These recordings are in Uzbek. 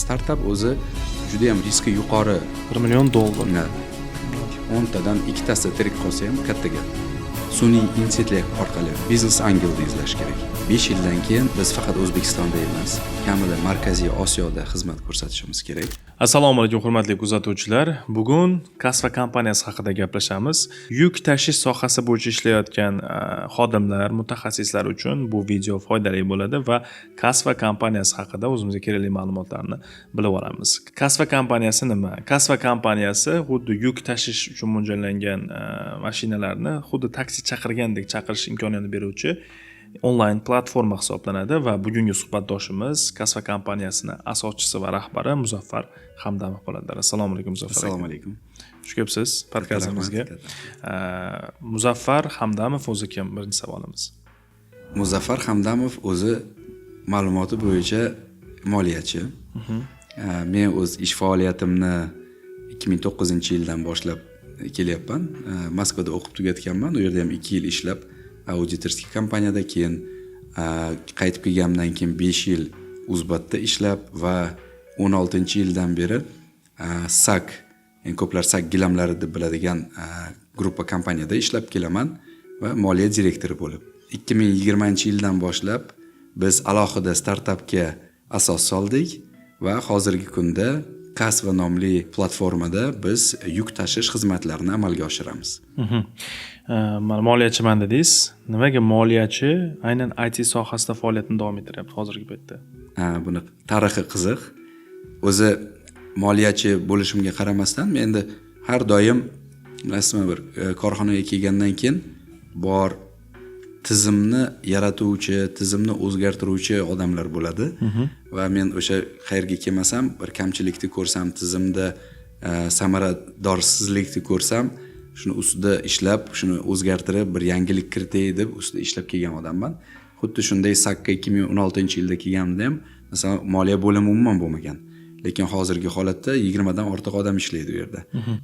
Startap o'zi judayam riski yuqori. 1 million dollar. 10 tadan ikkitasi tirik qolsa ham katta gap. Sun'iy intellekt orqali biznes angelni izlash kerak. 5 yildan keyin biz faqat O'zbekistonda emas, kamida Markaziy Osiyoda xizmat ko'rsatishimiz kerak. Assalomu alaykum, hurmatli kuzatuvchilar. Bugun Kasva kompaniyasi haqida gaplashamiz. Yuk tashish sohasi bo'yicha ishlayotgan xodimlar, mutaxassislar uchun bu video foydali bo'ladi va Kasva kompaniyasi haqida o'zimizga kerakli ma'lumotlarni bilib olamiz. Kasva kompaniyasi nima? Kasva kompaniyasi xuddi yuk tashish uchun mo'ljallangan mashinalarni xuddi taksi chaqirgandek chaqirish imkoniyatini beruvchi onlayn platforma hisoblanadi va bugungi suhbatdoshimiz Kasva kompaniyasini asoschisi va rahbari Muzaffar Hamdamov bo'ladilar. Assalomu alaykum, Muzaffar aka. Assalomu alaykum. Xush kelibsiz podkastimizga. Rahmat. Muzaffar Hamdamov o'zi kim? Birinchi savolimiz. Muzaffar Hamdamov o'zi ma'lumoti bo'yicha moliyachi. Men o'z ish faoliyatimni 2009-yildan boshlab kelyapman. Moskvada o'qib tugatganman, u yerda ham 2 yil ishlab аудиторский kompaniyada, keyin qaytib kelganimdan keyin 5 yil Uzbatda ishlab va 16-yildan beri SAK, yani ko'plar SAK gilamlari deb biladigan gruppa kompaniyada ishlab kelaman va moliya direktori bo'lib. 2020-yildan boshlab biz alohida startapga asos soldik va hozirgi kunda Kasva nomli platformada biz yuk tashish xizmatlarini amalga oshiramiz. Mana, moliyachiman dedingiz. Nimaga moliyachi aynan IT sohasida faoliyatini davom ettiryapti hozirgi paytda? Ha, buni tarixi qiziq. O'zi moliyachi bo'lishimga qaramasdan, men endi har doim, bilasizmi, bir korxonaga kelgandan keyin bor tizimni yaratuvchi, tizimni o'zgartiruvchi odamlar bo'ladi va men o'sha qayerga kelmasam, bir kamchilikni ko'rsam, tizimda samaradorsizlikni ko'rsam, shuni ustida ishlab, shuni o'zgartirib, bir yangilik kiritay deb ustida ishlab kelgan odamman. Xuddi shunday Sakka 2016-yilda kelganimda ham, masalan, moliya bo'limi umuman bo'lmagan, lekin hozirgi holatda 20 dan ortiq odam ishlaydi u yerda.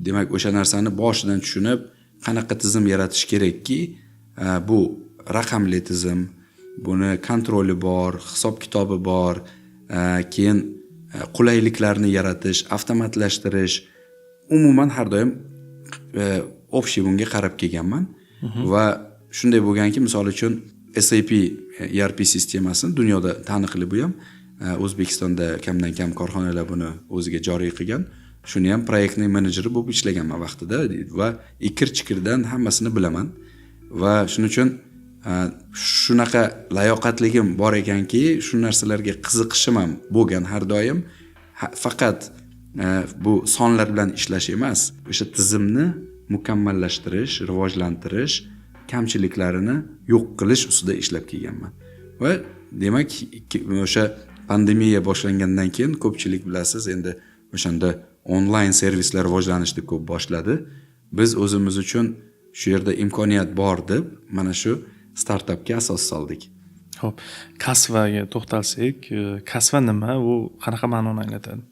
Demak, o'sha narsani boshidan tushunib, qanaqa tizim yaratish kerakki, bu raqamli tizim, buni kontroli bor, hisob kitobi bor, keyin qulayliklarni yaratish, avtomatlashtirish, umuman har doim общий bunga qarab kelganman. Va shunday bo'lganki, misol uchun, SAP ERP sistemasini, dunyoda taniqli bu ham, O'zbekistonda kamdan kam korxonalar buni o'ziga joriy qilgan, shuni ham проектный menejeri bo'lib ishlaganman vaqtida va ikir chikirdan hammasini bilaman. Va shuning uchun shunaqa layoqatligim bor ekanki, shu narsalarga qiziqishim ham bo'lgan har doim. Faqat bu sonlar bilan ishlash emas, o'sha tizimni mukammallashtirish, rivojlantirish, kamchiliklarini yo'q qilish ustida ishlab kelganman. Va demak, o'sha pandemiya boshlangandan keyin, ko'pchilik bilasiz endi, o'shanda onlayn servislar rivojlanishni ko'p boshladi. Biz o'zimiz uchun shu yerda imkoniyat bor deb mana shu startapga asos soldik. Ho'p, Kasvaga to'xtalsak, Kasva nima? U qanaqa ma'noni anglatadi?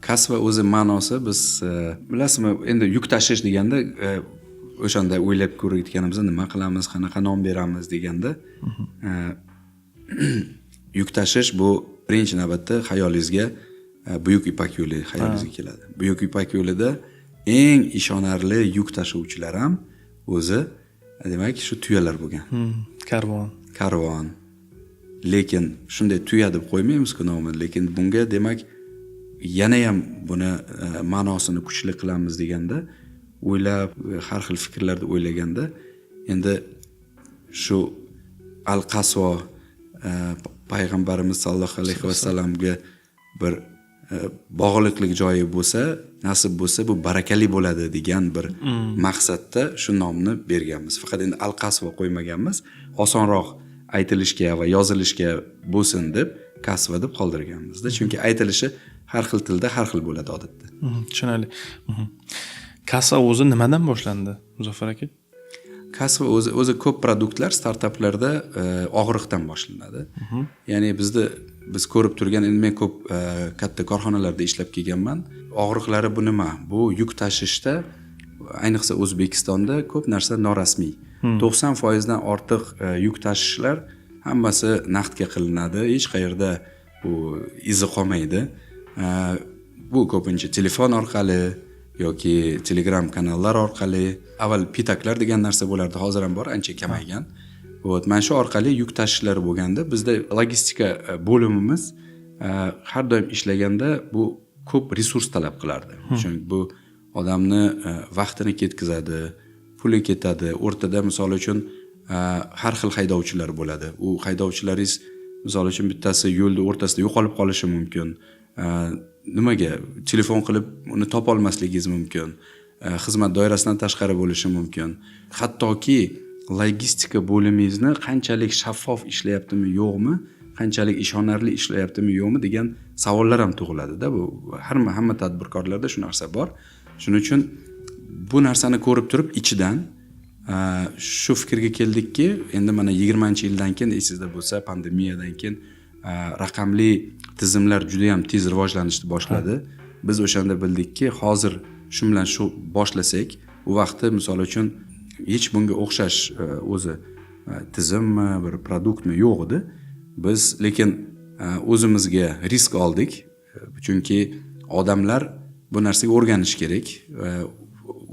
Kasva o'zi ma'nosi, biz bilasizmi, endi yuk tashish deganda, o'shanda o'ylab ko'rayotganimizda, nima qilamiz, qanaqa nom beramiz deganda, yuk tashish bu birinchi navbatda xayolingizga Buyuk Ipak yo'li xayolingizga keladi. Buyuk Ipak yo'lida eng ishonarli yuk tashuvchilar ham o'zi, demak, shu tuyalar bo'lgan. Karvon. Karvon. Lekin shunday tuya deb qo'ymaymizku nomini, lekin bunga, demak, yanayam buni ma'nosini kuchli qilamiz deganda o'ylab, har xil fikrlarda o'ylaganda, endi shu al qasvo payg'ambarimiz sollallohu alayhi vasallamga bir bog'liqlik joyi bo'lsa, nasib bo'lsa, bu barakali bo'ladi degan bir maqsadda shu nomni berganmiz. Faqat endi al qasvo qo'ymaganmiz, osonroq aytilishga va yozilishga bo'lsin deb Kasva deb qoldirganmizda, chunki aytilishi har xil tilda har xil bo'ladi odatda. Tushunarli. Kasva o'zi nimadan boshlandi, Muzaffar aka? Kasva o'zi ko'p produktlar, startaplarda og'riqdan boshlanadi. Ya'ni bizda, biz ko'rib turgan, endi men ko'p katta korxonalarda ishlab kelganman. Og'riqlari bu nima? Bu yuk tashishda, ayniqsa O'zbekistonda ko'p narsa norasmiy. 90 foizdan ortiq yuk tashishlar hammasi naqdga qilinadi, hech qayerda bu izi qolmaydi. Bu ko'pincha telefon orqali yoki Telegram kanallar orqali. Avval пятак lar degan narsa bo'lardi, hozir ham bor, ancha kamaygan. Вот mana shu orqali yuk tashishlar bo'lganda, bizda logistika bo'limimiz har doim ishlaganda bu ko'p resurs talab qilardi, chunki bu odamni vaqtini ketkazadi, puli ketadi. O'rtada, misol uchun, har xil haydovchilar bo'ladi. U haydovchilaringiz, misol uchun, bittasi yo'lni o'rtasida yo'qolib qolishi mumkin. Nimaga telefon qilib uni topolmasligingiz mumkin, xizmat doirasidan tashqari bo'lishi mumkin. Hattoki logistika bo'limingizni qanchalik shaffof ishlayaptimi, yo'qmi, qanchalik ishonarli ishlayaptimi, yo'qmi degan savollar ham tug'iladida. Bu hamma tadbirkorlarda shu narsa bor. Shuning uchun bu narsani ko'rib turib, ichidan shu fikrga keldikki, endi mana 20-yildan keyin, esingizda bo'lsa, pandemiyadan keyin raqamli tizimlar juda yam tez rivojlanishni boshladi. Biz o'shanda bildikki, hozir shu bilan shu boshlasak, u vaqtda, misol uchun, hech bunga o'xshash o'zi tizimmi, bir продукт mi yo'q edi. Biz lekin o'zimizga risk oldik, chunki odamlar bu narsaga o'rganishi kerak.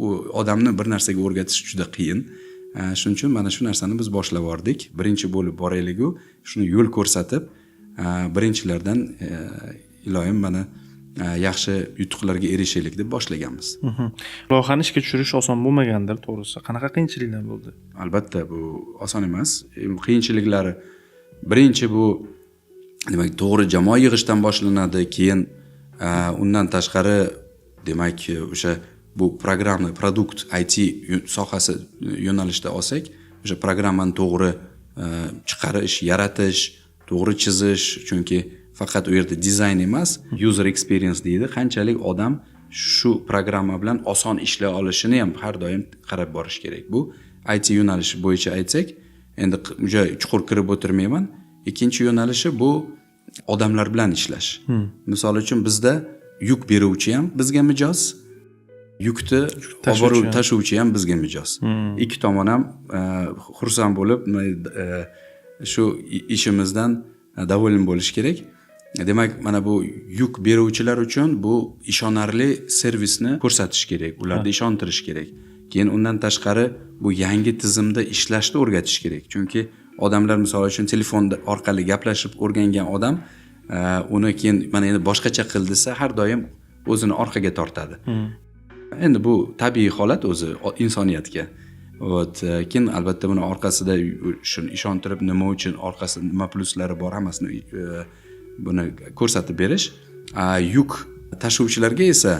U odamni bir narsaga o'rgatish juda qiyin. Shuning uchun mana shu narsani biz boshlab yubordik. Birinchi bo'lib borayliku, shuni yo'l ko'rsatib, birinchilardan, iloyim, mana yaxshi yutuqlarga erishaylik deb boshlaganmiz. Loyihani ishga tushirish oson bo'lmagandir, to'g'risi. Qanaqa qiyinchiliklar bo'ldi? Albatta, bu oson emas. Qiyinchiliklari, birinchi, bu demak, to'g'ri jamoa yig'ishdan boshlanadi. Keyin undan tashqari, demak, o'sha bu программный продукт, IT sohasi yo'nalishida olsak, o'sha programmani to'g'ri chiqarish, yaratish, to'g'ri chizish, chunki faqat u yerda dizayn emas, user experience deydi, qanchalik odam shu programma bilan oson ishlay olishini ham har doim qarab borish kerak. Bu IT yo'nalishi bo'yicha aytsak, endi juda chuqur kirib o'tirmayman. Ikkinchi yo'nalishi bu odamlar bilan ishlash. Misol uchun, bizda yuk beruvchi ham bizga mijoz, yukni olib borib tashuvchi ham bizga mijoz. Ikki tomon ham xursand bo'lib, shu ishimizdan доволен bo'lishi kerak. Demak, mana bu yuk beruvchilar uchun bu ishonarli servisni ko'rsatish kerak, ularni ishontirish kerak. Keyin undan tashqari, bu yangi tizimda ishlashni o'rgatish kerak, chunki odamlar, misol uchun, telefon orqali gaplashib o'rgangan odam uni keyin mana endi boshqacha qil desa, har doim o'zini orqaga tortadi. Endi bu tabiiy holat o'zi insoniyatga. Вот keyin, albatta, buni orqasida shuni ishontirib, nima uchun, orqasida nima plyuslari bor, hammasini buni ko'rsatib berish. Yuk tashuvchilarga esa,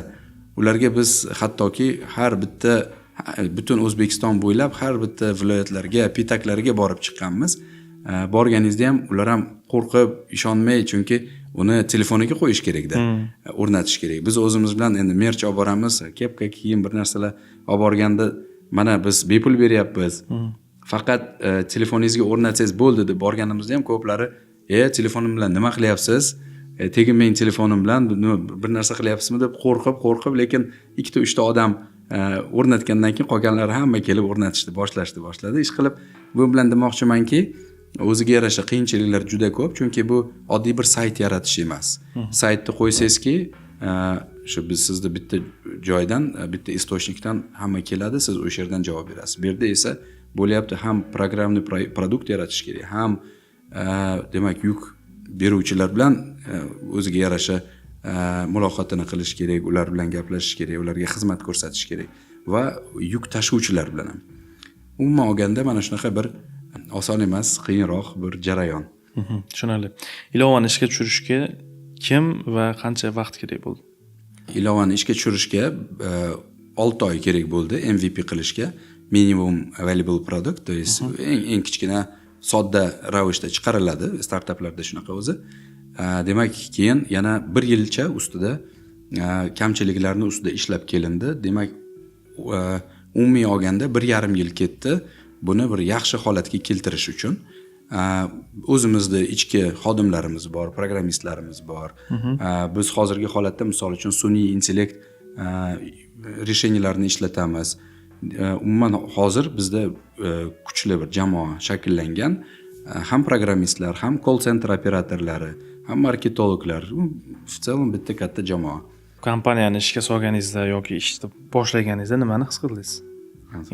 ularga biz hattoki har bitta, butun O'zbekiston bo'ylab har bitta viloyatlarga, пятак larga borib chiqqanmiz. Borganingizda ham ular ham qo'rqib, ishonmay, chunki uni telefoniga qo'yish kerakda, o'rnatish kerak. Biz o'zimiz bilan endi мерч olib boramiz, kepka, kiyim, bir narsalar olib borganda, mana biz bepul beryapmiz, faqat telefoningizga o'rnatsangiz bo'ldi deb borganimizda ham ko'plari: "E, telefonim bilan nima qilyapsiz? Tegin mening telefonim bilan bir narsa qilyapsizmi?" deb qo'rqib qo'rqib lekin ikkita uchta odam o'rnatgandan keyin qolganlari hamma kelib o'rnatishni boshlashdi boshladi. Ish qilib, bu bilan demoqchimanki, o'ziga yarasha qiyinchiliklar juda ko'p, chunki bu oddiy bir sayt yaratish emas. Saytni qo'ysangizki, shu biz sizni bitta joydan, bitta источник dan hamma keladi, siz o'sha yerdan javob berasiz. Bu yerda esa bo'lyapti, ham программный продукт yaratish kerak, ham demak, yuk beruvchilar bilan o'ziga yarasha muloqotini qilish kerak, ular bilan gaplashish kerak, ularga xizmat ko'rsatish kerak va yuk tashuvchilar bilan ham. Umuman olganda, mana shunaqa bir oson emas, qiyinroq bir jarayon. Tushunarli. Ilovani ishga tushirishga kim va qancha vaqt kerak bo'ldi? Ilovani ishga tushirishga 6 oy kerak bo'ldi, MVP qilishga, minimum available product, то есть eng kichkina, sodda ravishda chiqariladi, startaplarda shunaqa o'zi. Demak, keyin yana bir yilcha ustida kamchiliklarni ustida ishlab kelindi. Demak, umumiy olganda 1,5 yil ketdi buni bir yaxshi holatga keltirish uchun. O'zimizni ichki xodimlarimiz bor, programmistlarimiz bor. Biz hozirgi holatda, misol uchun, sun'iy intellekt решения larni ishlatamiz. Umuman, hozir bizda kuchli bir jamoa shakllangan, ham programmistlar, ham call center operatorlari, Ham marketologlar, в целом bitta katta jamoa. Kompaniyani ishga solganingizda yoki ishni boshlaganingizda nimani his qildingiz?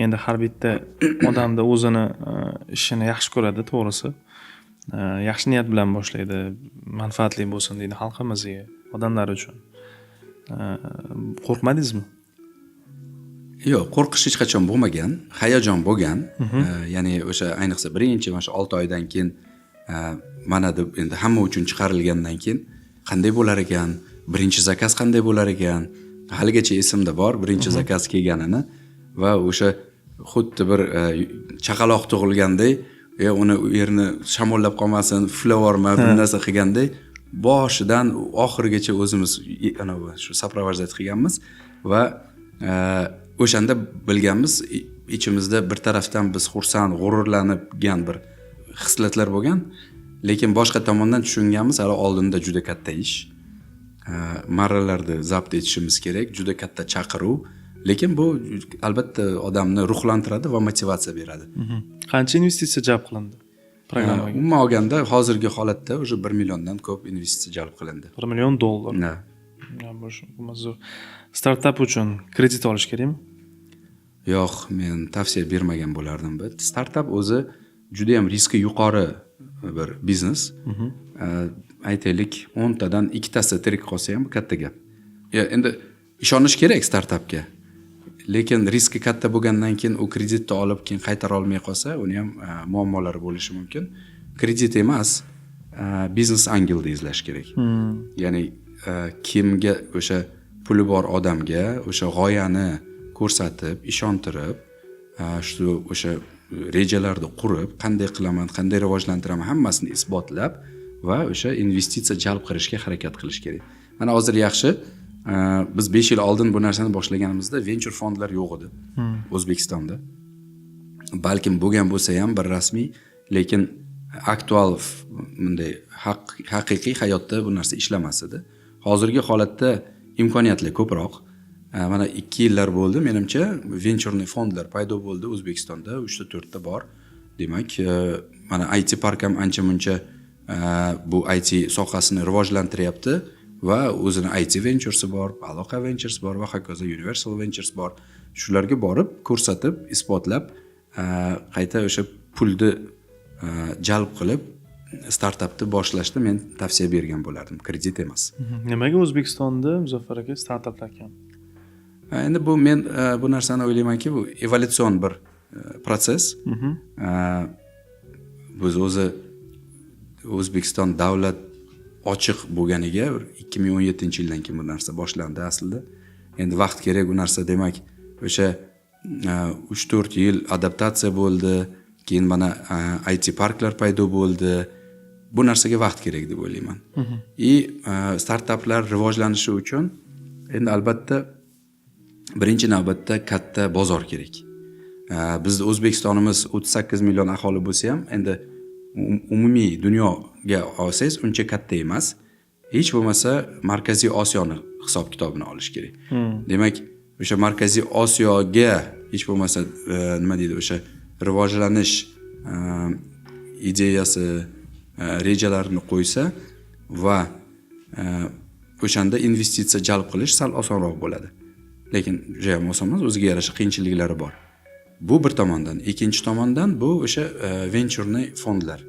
Endi har bitta odamda o'zini ishini yaxshi ko'radi, to'g'risi. Yaxshi niyat bilan boshlaydi, manfaatli bo'lsin deydi xalqimizga, odamlar uchun. Qo'rqmadingizmi? Yo'q, qo'rqish hech qachon bo'lmagan, hayajon bo'lgan. Ya'ni o'sha ayniqsa birinchi mana shu 6 oydan keyin, mana deb endi hamma uchun chiqarilgandan keyin qanday bo'lar ekan, birinchi заказ qanday bo'lar ekan. Haligacha esimda bor birinchi заказ kelganini va o'sha xuddi bir chaqaloq tug'ilganday, uni u yerni shamollab qolmasin, puflab yuborma, bir narsa qilganday, boshidan oxirigacha o'zimiz anavi shu сопровождать qilganmiz. Va o'shanda bilganmiz, ichimizda bir tarafdan biz xursand, g'ururlangan bir xislatlar bo'lgan, lekin boshqa tomondan tushunganmiz, hali oldinda juda katta ish, marralarni zabt etishimiz kerak, juda katta chaqiruv. Lekin bu albatta odamni ruhlantiradi va motivatsiya beradi. Qancha investitsiya jalb qilindi programmaga? Umuman olganda, hozirgi holatda уже 1 milliondan ko'p investitsiya jalb qilindi. 1 million dollar? Да. Ya, bu zo'r. Startap uchun kredit olish kerakmi? Yo'q, men tavsiya bermagan bo'lardim. Bu startap o'zi judayam riski yuqori bir biznes. Aytaylik, 10tadan ikkitasi tirik qolsa ham, bu katta gap. Ya, endi ishonish kerak startapga, lekin riski katta bo'lgandan keyin u kreditni olib, keyin qaytara olmay qolsa, uni ham muammolari bo'lishi mumkin. Kredit emas, бизнес ангел ni izlash kerak. Ya'ni kimga o'sha puli bor odamga o'sha g'oyani ko'rsatib, ishontirib, shu o'sha rejalarni qurib, qanday qilaman, qanday rivojlantiraman, hammasini isbotlab va o'sha investitsiya jalb qilishga harakat qilish kerak. Mana hozir yaxshi, biz 5 yil oldin bu narsani boshlaganimizda venchur fondlar yo'q edi O'zbekistonda. Balkim bo'lgan bo'lsa ham bir rasmiy, lekin aktual bunday haqiqiy hayotda bu narsa ishlamas edi. Hozirgi holatda imkoniyatlar ko'proq. Mana 2 yillar bo'ldi, menimcha, венчурный fondlar paydo bo'ldi O'zbekistonda, uchta, to'rtta bor. Demak, mana IT park ham ancha muncha bu IT sohasini rivojlantiryapti va o'zini IT Venturesi bor, Aloqa Ventures bor va hokazo, Universal Ventures bor. Shularga borib, ko'rsatib, isbotlab, qayta o'sha pulni jalb qilib, startapni boshlashni men tavsiya bergan bo'lardim, kredit emas. Nimaga O'zbekistonda, Muzaffar aka, startaplar kam? Endi bu men bu narsani o'ylaymanki, bu evolyutsion bir protsess. Biz o'zi O'zbekiston davlat ochiq bo'lganiga bir 2017-yildan keyin bu narsa boshlandi aslida. Endi vaqt kerak u narsa, demak, o'sha 3-4 yil adaptatsiya bo'ldi, keyin mana IT parklar paydo bo'ldi. Bu narsaga vaqt kerak deb o'ylayman. И startaplar rivojlanishi uchun endi albatta birinchi navbatda katta bozor kerak. Bizni O'zbekistonimiz 38 million aholi bo'lsa ham, endi umumiy dunyoga olsangiz, uncha katta emas. Hech bo'lmasa Markaziy Osiyoni hisob kitobini olish kerak. Demak, o'sha Markaziy Osiyoga hech bo'lmasa nima deydi, o'sha rivojlanish ideyasi, rejalarini qo'ysa va o'shanda investitsiya jalb qilish sal osonroq bo'ladi. Lekin juda ham oson emas, o'ziga yarasha qiyinchiliklari bor. Bu bir tomondan. Ikkinchi tomondan, bu o'sha венчурный fondlar.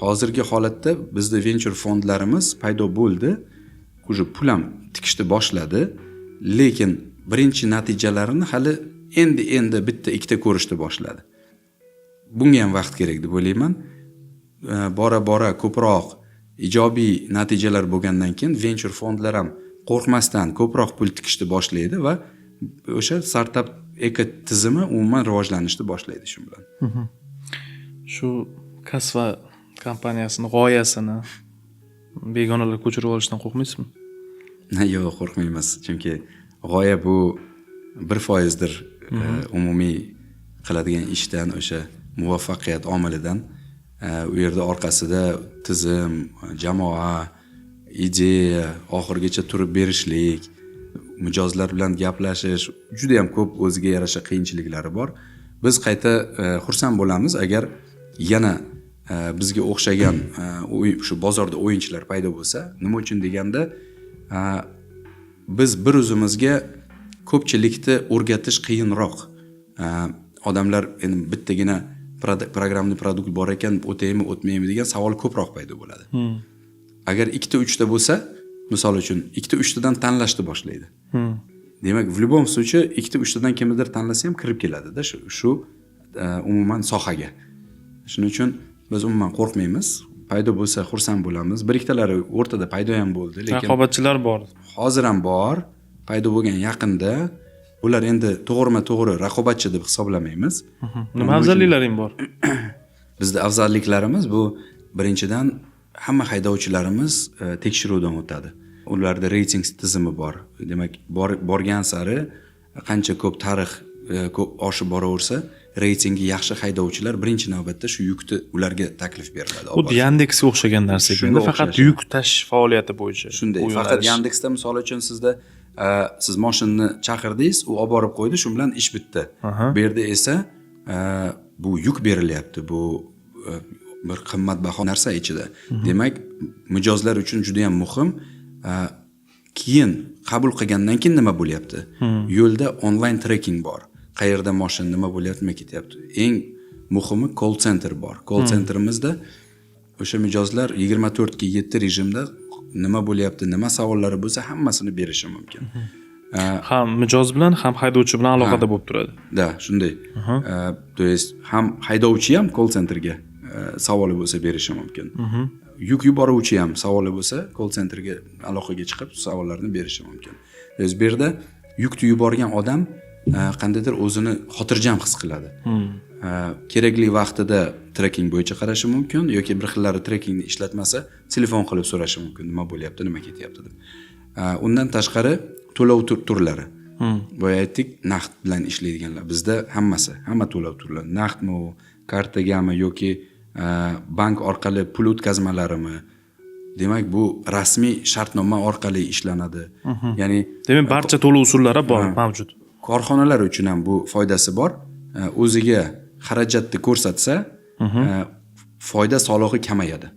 Hozirgi holatda bizda venchur fondlarimiz paydo bo'ldi, уже pul ham tikishni boshladi, lekin birinchi natijalarini hali endi endi bitta ikkita ko'rishni boshladi. Bunga ham vaqt kerak deb o'ylayman. Bora bora ko'proq ijobiy natijalar bo'lgandan keyin venchur fondlar ham qo'rqmasdan ko'proq pul tikishni boshlaydi va o'sha startap ekotizimi umuman rivojlanishni boshlaydi shu bilan. Shu Kasva kompaniyasini g'oyasini begonalar ko'chirib olishdan qo'rqmaysizmi? Yo'q, qo'rqmaymiz, chunki g'oya bu 1%dir umumiy qiladigan ishdan, o'sha muvaffaqiyat omilidan. U yerda orqasida tizim, jamoa, ideya, oxirigacha turib berishlik, mijozlar bilan gaplashish, juda yam ko'p o'ziga yarasha qiyinchiliklari bor. Biz qayta xursand bo'lamiz, agar yana Bizga o'xshagan shu bozorda o'yinchilar paydo bo'lsa. Nima uchun deganda, biz bir o'zimizga ko'pchilikni o'rgatish qiyinroq. Odamlar endi bittagina программный продукт bor ekan, o'taymi, o'tmaymi degan savol ko'proq paydo bo'ladi. Agar ikkita, uchta bo'lsa, misol uchun, ikkita, uchtadan tanlashni boshlaydi. Demak, в любом случае ikkita, uchtadan kimnidir tanlasa ham kirib keladida shu umuman sohaga. Shuning uchun biz umuman qo'rqmaymiz, paydo bo'lsa xursand bo'lamiz. Bir ikkitalari o'rtada paydo ham bo'ldi, lekin Raqobatchilar bor. Hozir ham bor, paydo bo'lgan yaqinda. Ular endi to'g'rima to'g'ri raqobatchi deb hisoblamaymiz. Nima afzalliklaring bor? Bizni afzalliklarimiz bu, birinchidan, hamma haydovchilarimiz tekshiruvdan o'tadi. Ularda reyting tizimi bor. Demak, borgan sari qancha ko'p tarix ko'p oshib boraversa, reytingi yaxshi haydovchilar birinchi navbatda shu yukni ularga taklif beriladi. Xuddi Yandexga o'xshagan narsa Shunga ekanda, faqat o'xshash. yuk tashish faoliyati bo'yicha. Shunday. Bu Faqat yo'nalish. Yandexda, misol uchun, sizda siz moshinani chaqirdingiz, u olib borib qo'ydi, shu bilan ish bitdi. Bu yerda esa bu yuk berilyapti, bu bir qimmatbaho narsa ichida. Demak, mijozlar uchun juda yam muhim. Keyin qabul qilgandan keyin nima bo'lyapti, yo'lda onlayn tracking bor, qayerda moshin, nima bo'lyapti, nima ketyapti. Eng muhimi, call center bor. Call centerimizda o'sha mijozlar 24:7 rejimda nima bo'lyapti, nima savollari bo'lsa, hammasini berishi mumkin. Ham mijoz bilan, ham haydovchi bilan aloqada bo'lib turadi. Да, shunday. То есть ham haydovchi ham call centerga savoli bo'lsa berishi mumkin, yuk yuboruvchi ham savoli bo'lsa call centerga aloqaga chiqib savollarni berishi mumkin. То есть bu yerda yukni yuborgan odam qandaydir o'zini xotirjam his qiladi. Kerakli vaqtida tracking bo'yicha qarashi mumkin yoki bir xillari trackingni ishlatmasa, telefon qilib so'rashi mumkin, nima bo'lyapti, nima ketyapti deb. Undan tashqari, to'lov turlari, boya aytdik, naqd bilan ishlaydiganlar. Bizda hammasi, hamma to'lov turlari, naqdmi u, kartagami yoki bank orqali pul o'tkazmalarimi, demak, bu rasmiy shartnoma orqali ishlanadi, ya'ni Demak, barcha to'lov usullari bor, mavjud. Korxonalar uchun ham bu foydasi bor. O'ziga xarajatni ko'rsatsa, foyda solig'i kamayadi.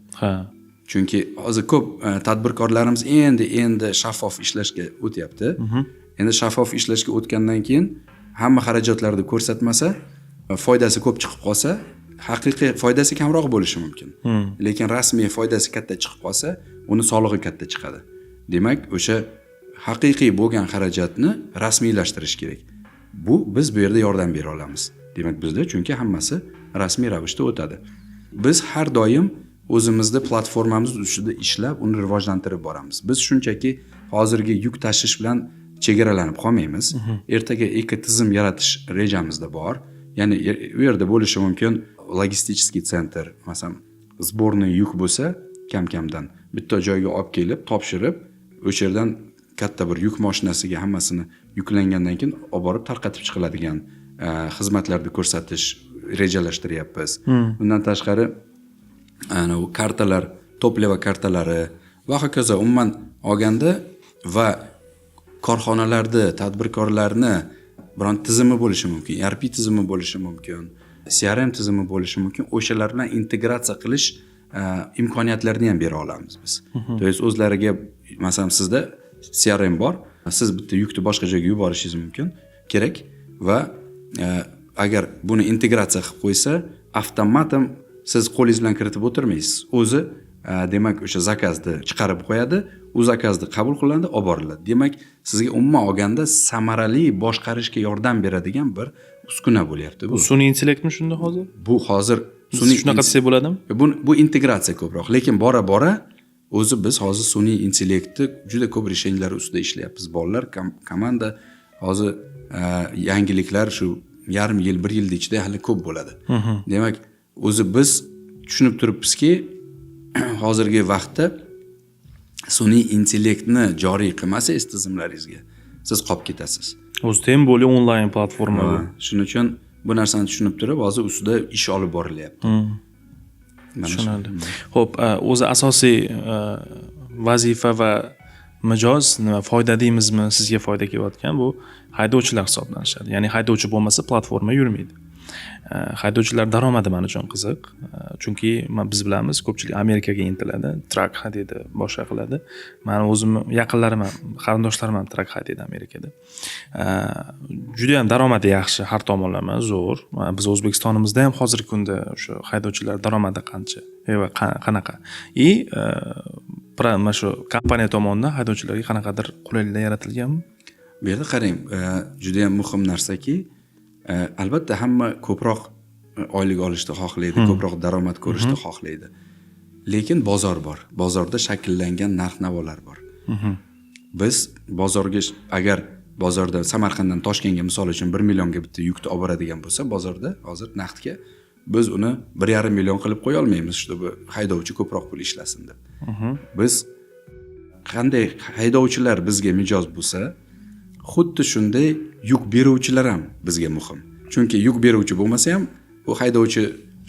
Chunki hozir ko'p tadbirkorlarimiz endi endi shaffof ishlashga o'tyapti. Endi shaffof ishlashga o'tgandan keyin hamma xarajatlarni ko'rsatmasa, foydasi ko'p chiqib qolsa, haqiqiy foydasi kamroq bo'lishi mumkin, lekin rasmiy foydasi katta chiqib qolsa, uni solig'i katta chiqadi. Demak, o'sha haqiqiy bo'lgan xarajatni rasmiylashtirish kerak. Bu biz bu yerda yordam bera olamiz. Demak, bizda chunki hammasi rasmiy ravishda o'tadi. Biz har doim o'zimizni platformamiz ustida ishlab, uni rivojlantirib boramiz. Biz shunchaki hozirgi yuk tashish bilan chegaralanib qolmaymiz. Ertaga ekotizim yaratish rejamizda bor. Ya'ni u yerda bo'lishi mumkin логистический центр, masalan, сборный yuk bo'lsa, kam kamdan bitta joyga olib kelib topshirib, o'sha yerdan katta bir yuk mashinasiga hammasini yuklangandan keyin olib borib tarqatib chiqiladigan xizmatlarni ko'rsatish rejalashtiryapmiz. Bundan tashqari, anavi kartalar, топливо kartalari va hokazo. Umuman olganda, va korxonalarni, tadbirkorlarni biron tizimi bo'lishi mumkin, ERP tizimi bo'lishi mumkin, CRM tizimi bo'lishi mumkin, o'shalar bilan integratsiya qilish imkoniyatlarini ham bera olamiz biz. То есть o'zlariga, masalan, sizda CRM bor, siz bitta yukni boshqa joyga yuborishingiz mumkin, kerak va agar buni integratsiya qilib qo'ysa, avtomatom siz qo'lingiz bilan kiritib o'tirmaysiz. O'zi demak, o'sha zakazni chiqarib qo'yadi, u zakazni qabul qilinadi, olib boriladi. Demak, sizga umuman olganda samarali boshqarishga yordam beradigan bir uskuna bo'lyapti bu. Bu sun'iy intellektmi shunda hozir? Bu hozir sun'iy, shunaqa desak bo'ladimi? Bu integratsiya ko'proq, lekin bora bora o'zi biz hozir sun'iy intellektni juda ko'p решения lar ustida ishlayapmiz. Bolalar, komanda hozir yangiliklar shu yarim yil, bir yilni ichida hali ko'p bo'ladi. Demak, o'zi biz tushunib turibmizki, hozirgi vaqtda sun'iy intellektni joriy qilmasangiz tizimlaringizga, siz qolib ketasiz. O'zi тем более onlayn platforma bu. Ha, shuning uchun bu narsani tushunib turib, hozir ustida ish olib borilyapti. Mana shu. Tushunarli. Ho'p, o'zi asosiy vazifa va mijoz, nima, foyda deymizmi, sizga foyda kelayotgan bu haydovchilar hisoblanishadi. Ya'ni haydovchi bo'lmasa, platforma yurmaydi. Haydovchilar daromadi man uchun qiziq. Chunki biz bilamiz, ko'pchilik Amerikaga intiladi, truck haydaydi, boshqa qiladi. Mani o'zimni yaqinlarim ham, qarindoshlarim ham truck haydaydi Amerikada. Judayam daromadi yaxshi, har tomonlama zo'r. Biz O'zbekistonimizda ham hozirgi kunda o'sha haydovchilar daromadi qancha va qanaqa и mana shu kompaniya tomonidan haydovchilarga qanaqadir qulayliklar yaratilganmi? Bu yerda qarang, judayam muhim narsaki, albatta hamma ko'proq oylik olishni xohlaydi, ko'proq daromad ko'rishni xohlaydi, lekin bozor bor, bozorda shakllangan narx navolar bor. Biz bozorga, agar bozorda Samarqanddan Toshkentga, misol uchun, 1 millionga bitta yukni olib boradigan bo'lsa, bozorda hozir naqdga, biz uni 1,5 million qilib qo'ya olmaymiz, чтобы haydovchi ko'proq pul ishlasin deb. Biz qanday haydovchilar bizga mijoz bo'lsa, xuddi shunday yuk beruvchilar ham bizga muhim, chunki yuk beruvchi bo'lmasa ham, bu haydovchi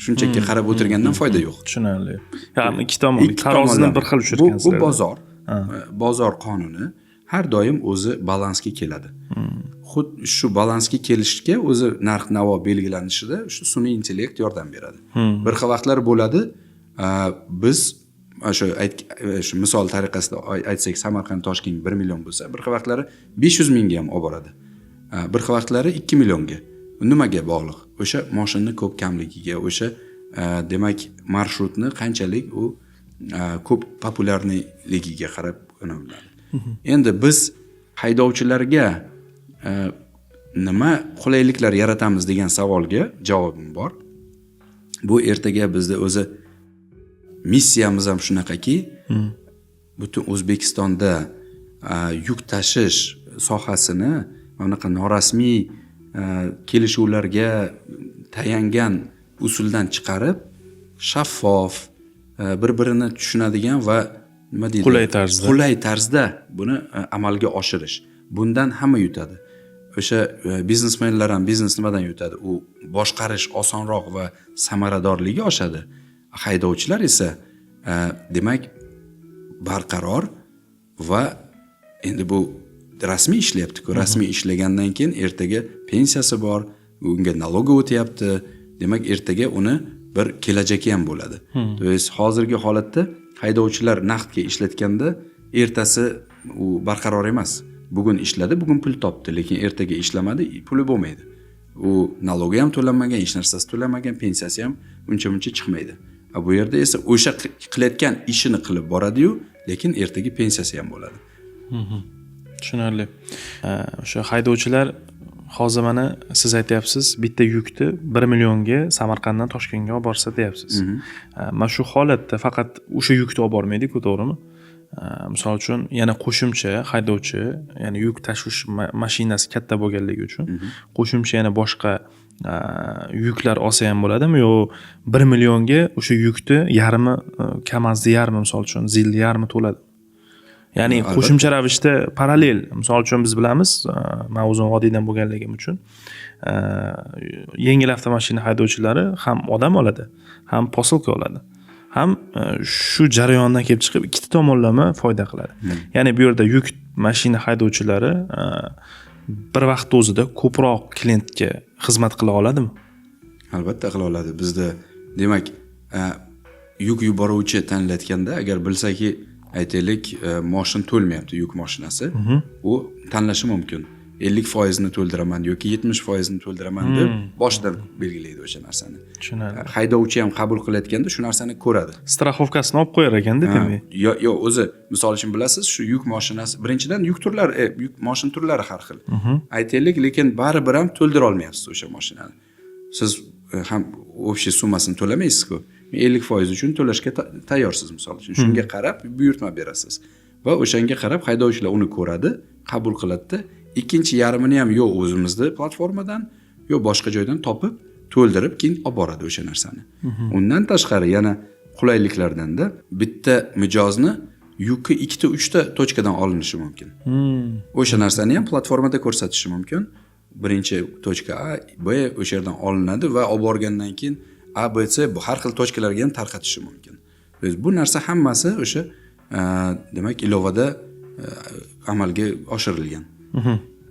shunchaki qarab o'tirgandan foyda yo'q. Tushunarli, ya'ni ikki tomon Ikki tarozini tomonlama. bir xil Bu tushirgansizlar. bozor qonuni har doim o'zi balansga keladi. Xuddi shu balansga kelishga o'zi narx navo belgilanishida shu sun'iy intellekt yordam beradi. Bir xil vaqtlar bo'ladi, biz mana shu shu misol tariqasida aytsak, Samarqand Toshkent 1 million bo'lsa, bir xil vaqtlari 500 mingga ham olib boradi, bir xil vaqtlari 2 millionga. Nimaga bog'liq? O'sha moshinni ko'p kamligiga, o'sha demak, marshrutni qanchalik u ko'p популярный ligiga qarab nima bo'ladi. Endi biz haydovchilarga nima qulayliklar yaratamiz degan savolga javobim bor. Bu ertaga bizda o'zi missiyamiz ham shunaqaki, butun O'zbekistonda yuk tashish sohasini mana bunaqa norasmiy kelishuvlarga tayangan usuldan chiqarib, shaffof, bir birini tushunadigan va, nima deydi, Qulay tarzda. Qulay tarzda buni amalga oshirish. Bundan hamma yutadi. O'sha biznesmenlar ham, biznes nimadan yutadi? U boshqarish osonroq va samaradorligi oshadi. Haydovchilar esa demak, barqaror va endi bu rasmiy ishlayaptiku. Rasmiy ishlagandan keyin ertaga pensiyasi bor, unga налоги o'tyapti, demak, ertaga uni bir kelajagi ham bo'ladi. То есть hozirgi holatda haydovchilar naqdga ishlatganda ertasi u barqaror emas. Bugun ishladi, bugun pul topdi, lekin ertaga ishlamadi, puli bo'lmaydi. U налоги ham to'lanmagan, hech narsasi to'lanmagan, pensiyasi ham uncha muncha chiqmaydi. A bu yerda esa o'sha qilayotgan ishini qilib boradiyu, lekin ertaga pensiyasi ham bo'ladi. Tushunarli. O'sha haydovchilar hozir, mana siz aytyapsiz, bitta yukni 1 millionga Samarqanddan Toshkentga olib borsa, deyapsiz. Mana shu holatda faqat o'sha yukni olib bormaydiku, to'g'rimi? Misol uchun, yana qo'shimcha haydovchi, ya'ni yuk tashish mashinasi katta bo'lganligi uchun qo'shimcha yana boshqa yuklar olsa ham bo'ladimi yo 1 millionga o'sha yukni yarmi, KAMAZni yarmi, misol uchun, ZILni yarmi to'ladi? Ya'ni Albatta. qo'shimcha ravishda parallel, misol uchun, biz bilamiz, man o'zim vodiydan bo'lganligim uchun, yengil avtomashina haydovchilari ham odam oladi, ham posilka oladi, ham shu jarayondan kelib chiqib ikkita tomonlama foyda qiladi. Ya'ni bu yerda yuk mashina haydovchilari bir vaqtda o'zida ko'proq klientga xizmat qila oladimi? Albatta qila oladi. Bizda, demak, yuk yuboruvchi tanlayotganda agar bilsaki, aytaylik, moshin to'lmayapti, yuk moshinasi, u tanlashi mumkin: 50 foizini to'ldiraman yoki 70 foizini to'ldiraman deb boshidan belgilaydi o'sha narsani. Tushunarli. Haydovchi ham qabul qilayotganda shu narsani ko'radi. Страховка sini olib qo'yar ekanda, demak. Yo'q, o'zi, misol uchun, bilasiz, shu yuk mashinasi, birinchidan, yuk turlari, yuk moshin turlari har xil, aytaylik, lekin baribir ham to'ldira olmayapsiz o'sha mashinani. Siz ham общий summasini to'lamaysizku, 50% uchun to'lashga tayyorsiz, misol uchun. Shunga qarab buyurtma berasiz va o'shanga qarab haydovchilar uni ko'radi, qabul qiladida, ikkinchi yarmini ham yo o'zimizni platformadan, yo boshqa joydan topib, to'ldirib, keyin olib boradi o'sha narsani. Undan tashqari, yana qulayliklardanda bitta mijozni yuki ikkita, uchta точка dan olinishi mumkin. O'sha narsani ham platformada ko'rsatishi mumkin: birinchi точка A, B, o'sha yerdan olinadi va olib borgandan keyin A, B, C, bu har xil точка larga ham tarqatishi mumkin. То есть bu narsa hammasi o'sha demak, ilovada amalga oshirilgan.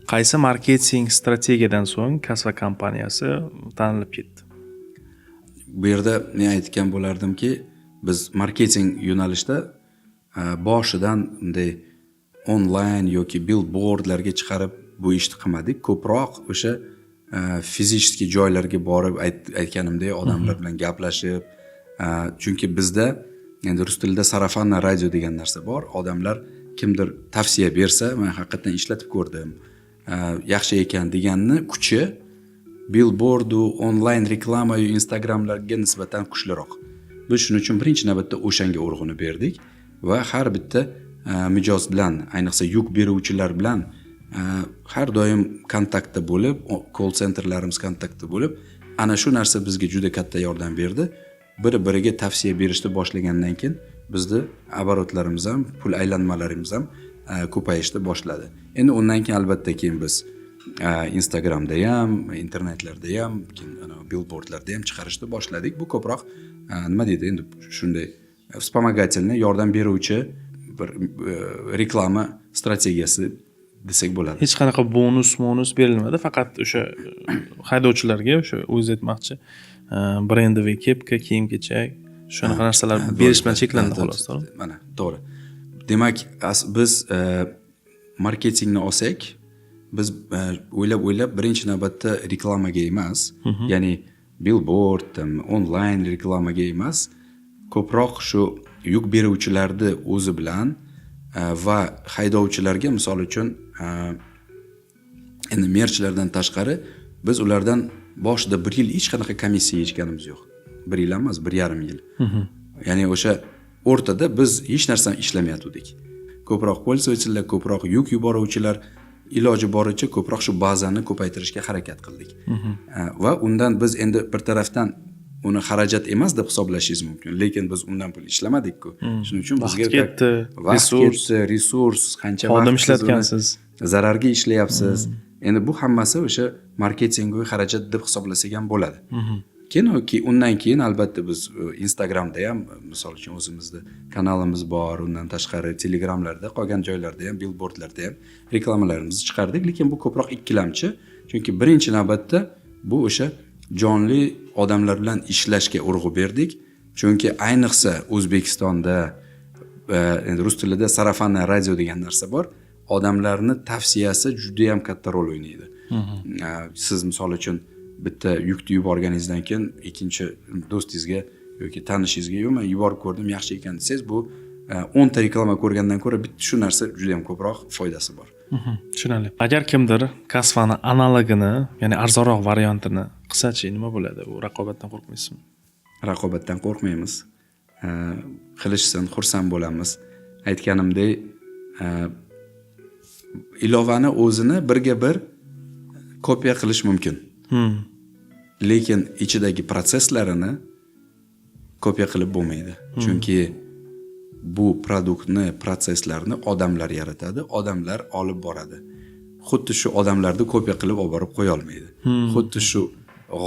Qaysi marketing strategiyadan so'ng Kasva kompaniyasi tanilib ketdi? Bu yerda men aytgan bo'lardimki, biz marketing yo'nalishda boshidan bunday onlayn yoki billboardlarga chiqarib bu ishni qilmadik. Ko'proq o'sha физический joylarga borib, aytganimdek, odamlar bilan gaplashib, chunki bizda endi rus tilida сарафанное радио degan narsa bor. Odamlar kimdir tavsiya bersa, man haqiqatdan ishlatib ko'rdim, yaxshi ekan deganni kuchi billboardu onlayn reklamayu instagramlarga nisbatan kuchliroq. Biz shuning uchun birinchi navbatda o'shanga urg'uni berdik va har bitta mijoz bilan, ayniqsa yuk beruvchilar bilan har doim kontaktda bo'lib, call centerlarimiz kontaktda bo'lib, ana shu narsa bizga juda katta yordam berdi. Bir biriga tavsiya berishni boshlagandan keyin bizni оборот larimiz ham, pul aylanmalarimiz ham ko'payishni boshladi. Endi undan keyin albatta keyin biz instagramda ham, internetlarda ham, keyin billboardlarda ham chiqarishni boshladik. Bu ko'proq nima deydi endi, shunday вспомогательный, yordam beruvchi bir reklama strategiyasi desak bo'ladi. Hech qanaqa bonus monus berilmadi, faqat o'sha haydovchilarga o'sha o'zingiz aytmoqchi брендовый kepka, kiyim kechak, shunaqa narsalar berish bilan cheklandi xolos, to'g'rimi? Mana, to'g'ri. Demak, biz marketingni olsak, biz o'ylab o'ylab birinchi navbatda reklamaga emas, ya'ni billboard там, onlayn reklamaga emas, ko'proq shu yuk beruvchilarni o'zi bilan va haydovchilarga, misol uchun, endi merchlardan tashqari biz ulardan boshida bir yil hech qanaqa komissiya yechganimiz yo'q. Bir yil emas, 1,5 yil. Ya'ni o'sha o'rtada biz hech narsani ishlamayotgandik. Ko'proq пользователь lar, ko'proq yuk yuboruvchilar, iloji boricha ko'proq shu bazani ko'paytirishga harakat qildik. Va undan biz endi bir tarafdan uni xarajat emas deb hisoblashingiz mumkin, lekin biz undan pul ishlamadikku. Shuning uchun Vaqt bizga ketdi, vaqt resurs. ketdi, resurs, qancha Xodim vaqt siz uni ishlatgansiz. zararga ishlayapsiz. Endi bu hammasi o'sha marketingiy xarajat deb hisoblasak ham bo'ladi. Keyin undan keyin albatta biz instagramda ham, misol uchun, o'zimizni kanalimiz bor, undan tashqari telegramlarda, qolgan joylarda ham, billboardlarda ham reklamalarimizni chiqardik, lekin bu ko'proq ikkilamchi, chunki birinchi navbatda bu o'sha jonli odamlar bilan ishlashga urg'u berdik, chunki ayniqsa O'zbekistonda endi rus tilida сарафанное радио degan narsa bor, odamlarni tavsiyasi judayam katta rol o'ynaydi. Siz misol uchun bitta yukni yuborganingizdan keyin ikkinchi do'stingizga yoki tanishingizga, "Yo'q, man yuborib ko'rdim, yaxshi ekan", desangiz, bu 10 ta reklama ko'rgandan ko'ra bitta shu narsa juda yam ko'proq foydasi bor. Tushunarli. Agar kimdir Kasvani analogini, ya'ni arzonroq variantini qilsachi, nima bo'ladi? U raqobatdan qo'rqmaysizmi? Raqobatdan qo'rqmaymiz. Qilishsin, xursand bo'lamiz. Aytganimdek, ilovani o'zini birga bir kopiya qilish mumkin, lekin ichidagi protsesslarini kopiya qilib bo'lmaydi, chunki bu продукт ni, protsesslarni odamlar yaratadi, odamlar olib boradi. Xuddi shu odamlarni kopiya qilib olib borib qo'ya olmaydi. Xuddi shu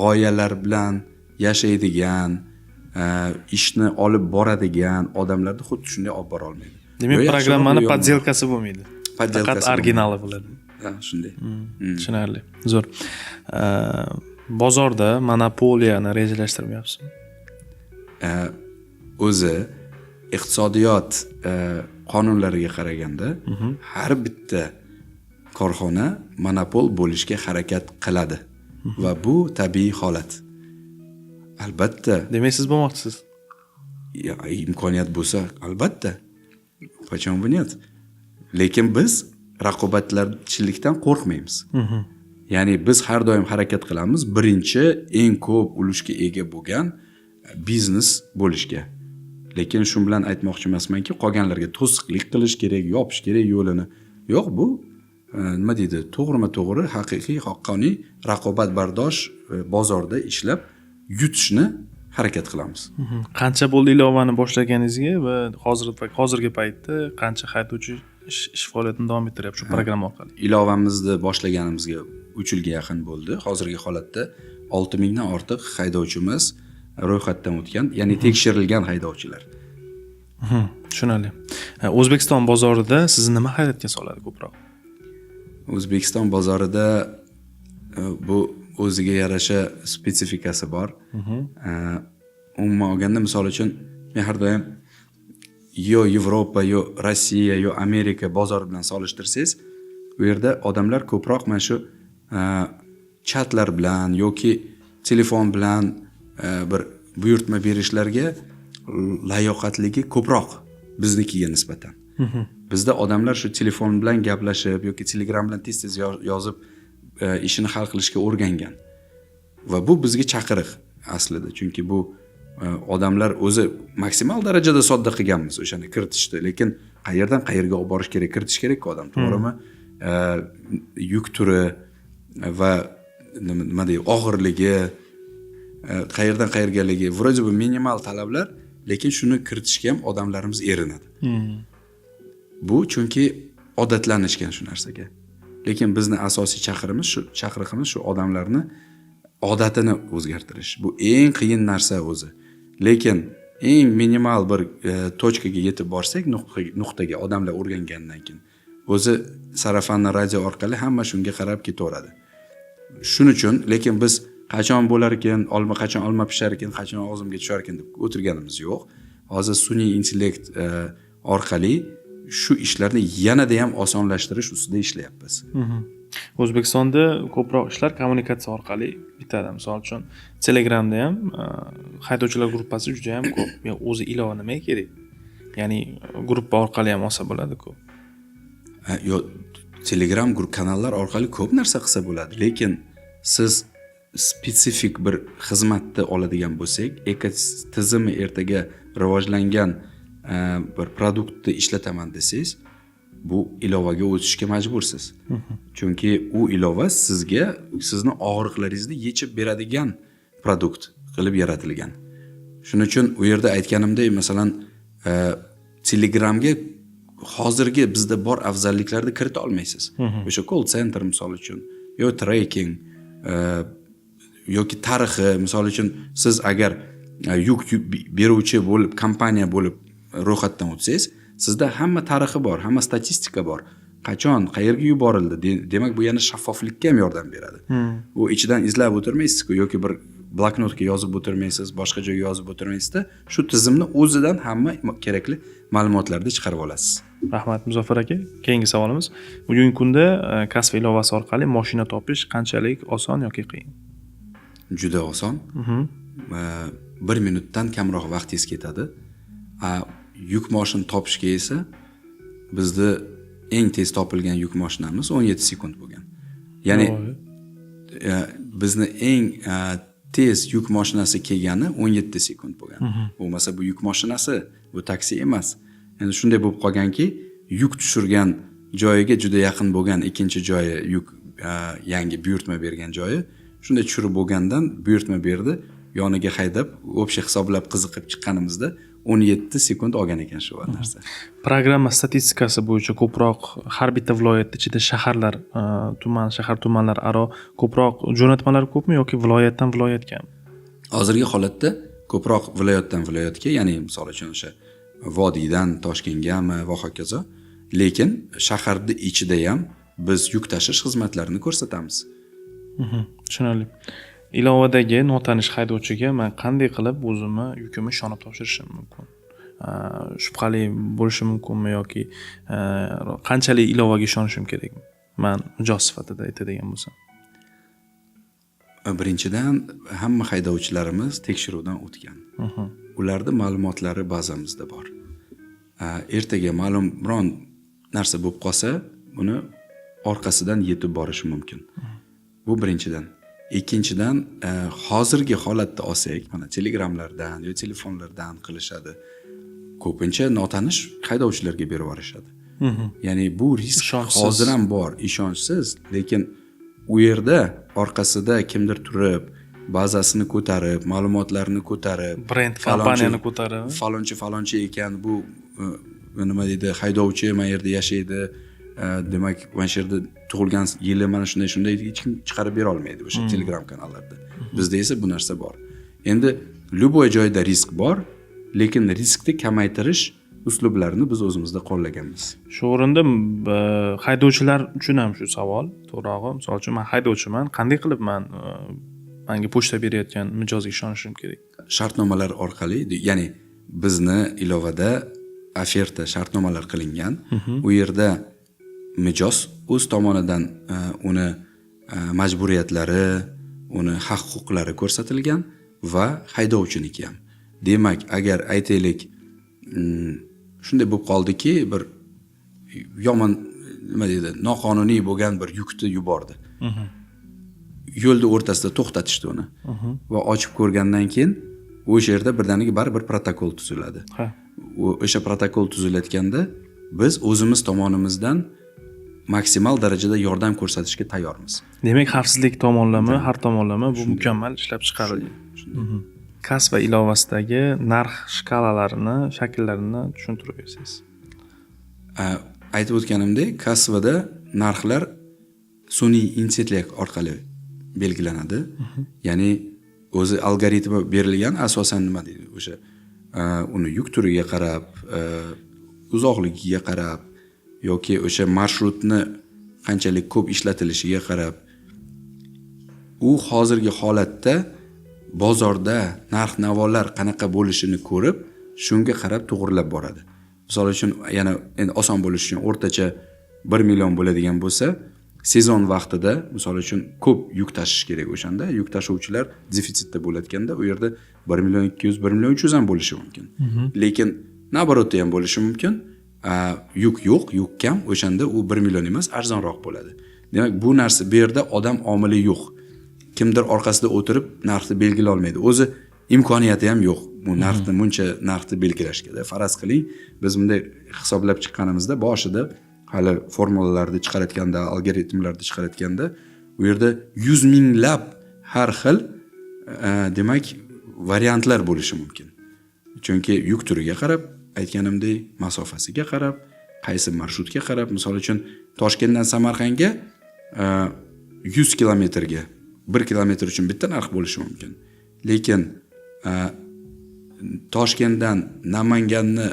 g'oyalar bilan yashaydigan, ishni olib boradigan odamlarni xuddi shunday olib bora olmaydi. Demak, Yo yaxshiroq, programmani yo yomon. подделка si bo'lmaydi. Подделка si Faqat originali bo'ladi. Ha, shunday. Tushunarli. Zo'r. Bozorda monopoliyani rejalashtirmayapsizmi? O'zi iqtisodiyot qonunlariga qaraganda har bitta korxona monopol bo'lishga harakat qiladi va bu tabiiy holat, albatta. Demak, siz bo'lmoqchisiz. Ya, imkoniyat bo'lsa, albatta, почему бы нет. Lekin biz raqobatchilikdan qo'rqmaymiz, ya'ni biz har doim harakat qilamiz birinchi, eng ko'p ulushga ega bo'lgan biznes bo'lishga. Lekin shu bilan aytmoqchi emasmanki, qolganlarga to'siqlik qilish kerak, yopish kerak yo'lini. Yo'q, bu nima deydi, to'g'rima to'g'ri, haqiqiy, haqqoniy, raqobatbardosh bozorda ishlab yutishni harakat qilamiz. Qancha bo'ldi ilovani boshlaganingizga va hozirgi paytda qancha haydovchi ish faoliyatini davom ettiryapti shu programma orqali? Ilovamizni boshlaganimizga 3 yilga yaqin bo'ldi. Hozirgi holatda 6000 dan ortiq haydovchimiz ro'yxatdan o'tgan, ya'ni tekshirilgan haydovchilar. Tushunarli. O'zbekiston bozorida sizni nima hayratga soladi ko'proq? O'zbekiston bozorida bu o'ziga yarasha spetsifikasi bor. Umuman olganda, misol uchun, men har doim yo Yevropa, yo Rossiya, yo Amerika bozori bilan solishtirsangiz, u yerda odamlar ko'proq mana shu chatlar bilan yoki telefon bilan bir buyurtma berishlarga layoqatligi ko'proq biznikiga nisbatan. Bizda odamlar shu telefon bilan gaplashib yoki Telegram bilan tez tez yozib ishini hal qilishga o'rgangan va bu bizga chaqiriq aslida, chunki bu odamlar o'zi maksimal darajada sodda qilganmiz o'shani kiritishni, lekin qayerdan qayerga olib borish kerak, kiritish kerakku odam, to'g'rimi? Yuk turi va nima deydi, og'irligi, qayerdan qayergaligi, вроде бы minimal talablar, lekin shuni kiritishga ham odamlarimiz erinadi. Bu chunki odatlanishgan shu narsaga. Lekin bizni asosiy chaqirig'imiz shu odamlarni odatini o'zgartirish. Bu eng qiyin narsa o'zi, lekin eng minimal bir точка ga yetib borsak, nuqtaga odamlar o'rgangandan keyin o'zi сарафанный радио orqali hamma shunga qarab ketaveradi. Shuning uchun, lekin biz qachon bo'lar ekan olma, qachon olma pishar ekan, qachon og'zimga tushar ekan deb o'tirganimiz yo'q. Hozir sun'iy intellekt orqali shu ishlarni yanada ham osonlashtirish ustida ishlayapmiz. O'zbekistonda ko'proq ishlar kommunikatsiya orqali bitadi. Misol uchun, Telegramda ham haydovchilar gruppasi juda yam ko'p. Yo, o'zi ilova nimaga kerak? Ya'ni gruppa orqali ham olsa bo'ladi-ku. Ha, yo, Telegram kanallar orqali ko'p narsa qilsa bo'ladi, lekin siz spetsifik bir xizmatni oladigan bo'lsak, ekotizimi ertaga rivojlangan bir продукт ni ishlataman desangiz, bu ilovaga o'tishga majbursiz, chunki u ilova sizga sizni og'riqlaringizni yechib beradigan продукт qilib yaratilgan. Shuning uchun u yerda aytganimdek, masalan, Telegramga hozirgi bizda bor afzalliklarni kirita olmaysiz. O'sha call center, misol uchun, yo tracking, yoki tarixi. Misol uchun, siz agar yuk beruvchi bo'lib, kompaniya bo'lib ro'yxatdan o'tsangiz, sizda hamma tarixi bor, hamma statistika bor, qachon qayerga yuborildi. Demak, bu yana shaffoflikka ham yordam beradi. U ichidan izlab o'tirmaysizku yoki bir bloknotga yozib o'tirmaysiz, boshqa joyga yozib o'tirmaysizda, shu tizimni o'zidan hamma kerakli ma'lumotlarni chiqarib olasiz. Rahmat, Muzaffar aka. Keyingi savolimiz: bugungi kunda Kasva ilovasi orqali moshina topish qanchalik oson yoki qiyin? Juda oson. Bir minutdan kamroq vaqtingiz ketadi. A yuk moshina topishga esa bizni eng tez topilgan yuk moshinamiz 17 sekund bo'lgan. Ya'ni bizni eng tez yuk moshinasi kelgani 17 sekund bo'lgan. Bo'lmasa bu yuk moshinasi, bu taksi emas. Endi shunday bo'lib qolganki, yuk tushirgan joyiga juda yaqin bo'lgan ikkinchi joyi, yuk yangi buyurtma bergan joyi, shunday tushirib bo'lgandan buyurtma berdi, yoniga haydab, общий hisoblab, qiziqib chiqqanimizda 17 sekund olgan ekan shu narsa. Programma statistikasi bo'yicha ko'proq har bitta viloyat ichida shaharlar, tuman, shahar, tumanlar aro ko'proq jo'natmalar ko'pmi yoki viloyatdan viloyatgami? Hozirgi holatda ko'proq viloyatdan viloyatga, ya'ni misol uchun, o'sha vodiydan Toshkentgami va hokazo. Lekin shaharni ichida ham biz yuk tashish xizmatlarini ko'rsatamiz. Tushunarli. Ilovadagi notanish haydovchiga man qanday qilib o'zimni yukimni ishonib topshirishim mumkin? Shubhali bo'lishi mumkinmi yoki qanchalik ilovaga ishonishim kerak, man mijoz sifatida aytadigan bo'lsam? Birinchidan, hamma haydovchilarimiz tekshiruvdan o'tgan. Ularni ma'lumotlari bazamizda bor. Ertaga ma'lum biron narsa bo'lib qolsa, uni orqasidan yetib borishi mumkin. Bu birinchidan. Ikkinchidan, hozirgi holatda olsak, mana Telegramlardan yo telefonlardan qilishadi, ko'pincha notanish haydovchilarga berib yuborishadi. Ya'ni bu risk Ishonchsiz. hozir ham bor, ishonchsiz. Lekin u yerda orqasida kimdir turib, bazasini ko'tarib, ma'lumotlarni ko'tarib, brend kompaniyani ko'tarib, falonchi falonchi ekan bu, nima deydi, haydovchi mana yerda yashaydi, demak, mana shu yerda tug'ilgan, yili mana shunday shunday, hech kim chiqarib bera olmaydi o'sha Telegram kanallarda. Bizda esa bu narsa bor. Endi любой joyda risk bor, lekin riskni kamaytirish Uslublarini biz o'zimizda qo'llaganmiz. Shu o'rinda haydovchilar uchun ham shu savol, to'g'rirog'i, misol uchun, man haydovchiman, qanday qilib man manga pochta berayotgan mijozga ishonishim kerak? Shartnomalar orqali, ya'ni bizni ilovada oferta, shartnomalar qilingan. U yerda mijoz o'z tomonidan uni majburiyatlari, uni haq huquqlari ko'rsatilgan va haydovchiniki ham. Demak, agar aytaylik, shunday bo'lib qoldiki, bir yomon, nima deydi, noqonuniy bo'lgan bir yukni yubordi, yo'lni o'rtasida to'xtatishdi uni va ochib ko'rgandan keyin o'sha yerda birdaniga baribir protokol tuziladi. O'sha protokol tuzilayotganda biz o'zimiz tomonimizdan maksimal darajada yordam ko'rsatishga tayyormiz. Demak, xavfsizlik tomonlama, har tomonlama bu mukammal ishlab chiqarilgan. Kasva ilovasidagi narx shkalalarini, shakllarini tushuntirib bersangiz. Aytib o'tganimdek, Kasvada narxlar sun'iy intellekt orqali belgilanadi. Ya'ni o'zi algoritmi berilgan, asosan, nima deydi, o'sha uni yuk turiga qarab, uzoqligiga qarab yoki o'sha marshrutni qanchalik ko'p ishlatilishiga qarab, u hozirgi holatda bozorda narx navolar qanaqa bo'lishini ko'rib, shunga qarab to'g'irlab boradi. Misol uchun, yana endi oson bo'lishi uchun, o'rtacha 1 million bo'ladigan bo'lsa, sezon vaqtida, misol uchun, ko'p yuk tashish kerak, o'shanda yuk tashuvchilar defitsitda bo'layotganda u yerda 1 million 200, 1 million 300 ham bo'lishi mumkin. Lekin наоборот ham bo'lishi mumkin. Yuk yo'q, yuk kam, o'shanda u 1 million emas, arzonroq bo'ladi. Demak, bu narsa, bu yerda odam omili yo'q, kimdir orqasida o'tirib narxni belgilay olmaydi, o'zi imkoniyati ham yo'q bu narxni, buncha narxni belgilashga. Faraz qiling, biz bunday hisoblab chiqqanimizda, boshida hali formulalarni chiqarayotganda, algoritmlarni chiqarayotganda u yerda yuz minglab har xil demak, variantlar bo'lishi mumkin, chunki yuk turiga qarab, aytganimdek, masofasiga qarab, qaysi marshrutga qarab. Misol uchun, Toshkentdan Samarqandga 100 kilometrga 1 kilometr uchun bitta narx bo'lishi mumkin, lekin Toshkentdan Namanganni